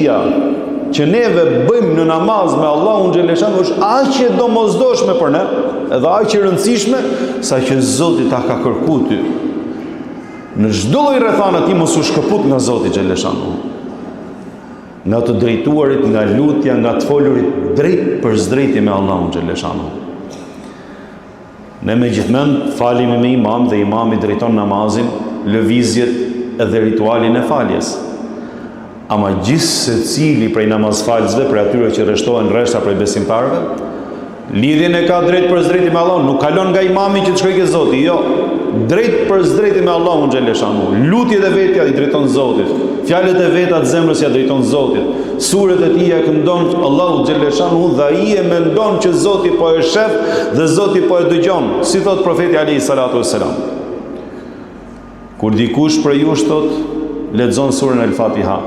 Lidhja që neve bëjmë në namaz me Allahun xheleshanuhu është aq e domosdoshme për ne, edhe aq e rëndësishme, sa që Zoti ta ka kërku ty. Në çdo lloj rrethane ti mos u shkëput nga Zoti xheleshanuhu. Nga të drejtuarit, nga lutja, nga të folurit drejtpërsëdrejti me Allahun xheleshanuhu. Ne me gjithë mend falemi me imam dhe imami drejton namazin, lëvizjet edhe ritualin e faljes. Ama gjithsecili prej namazfalësve, prej atyre që rreshtohen rreshta prej besimtarëve, lidhjen e ka drejtpërsëdrejti me Allahun, nuk kalon nga imami që të shkojë ke Zoti, jo. Drejtpërsëdrejti me Allahun xheleshanuhu. Lutjet e veta i drejton Zotit. Fjalët e veta të zemrës ia drejton Zotit. Suret e tij ia këndon Allahut xheleshanuhu dhe ai e mendon që Zoti po e shef dhe Zoti po e dëgjon, si thotë profeti alejhi salatu vesselam. Kur dikush prej jush thotë, lexon surën El Fatiha.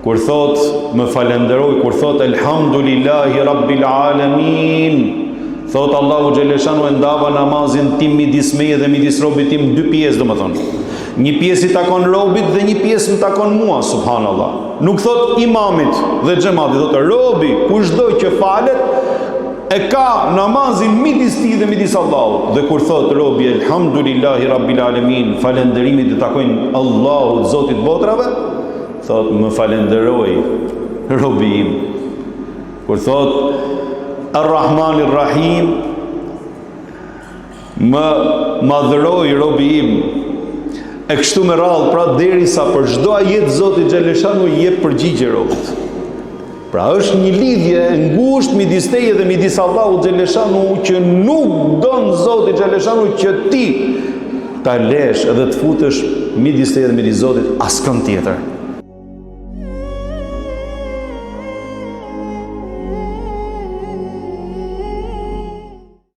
Kur thotë, më falenderoi, kur thotë Elhamdulillahi Rabbil Alamin, thotë Allahu xheleshanuhu e ndava namazin tim midis meje dhe midis robit tim dy pjesë, domethënë. Një pjesë i takon robit dhe një pjesë më takon mua, subhanallah. Nuk thotë imamit dhe xhematit, thotë robi, kushdo që falet, e ka namazin midis tij dhe midis Allahut. Dhe kur thotë robi elhamdulillahi rabbil alamin, falënderimet i takojnë Allahut, Zotit botrave, thotë më falënderoi robi im. Kur thotë Ar-Rahmanir Rahim, Më madhëroi robi im. E kështu me radhë, pra derisa për çdo ajet Zoti xheleshanuhu i jep përgjigje robit. Pra është një lidhje e ngushtë midis teje dhe midis Allahut xheleshanuhu që nuk don Zoti xheleshanuhu që ti ta lesh edhe të futesh midis teje dhe midis Zotit askënd tjetër.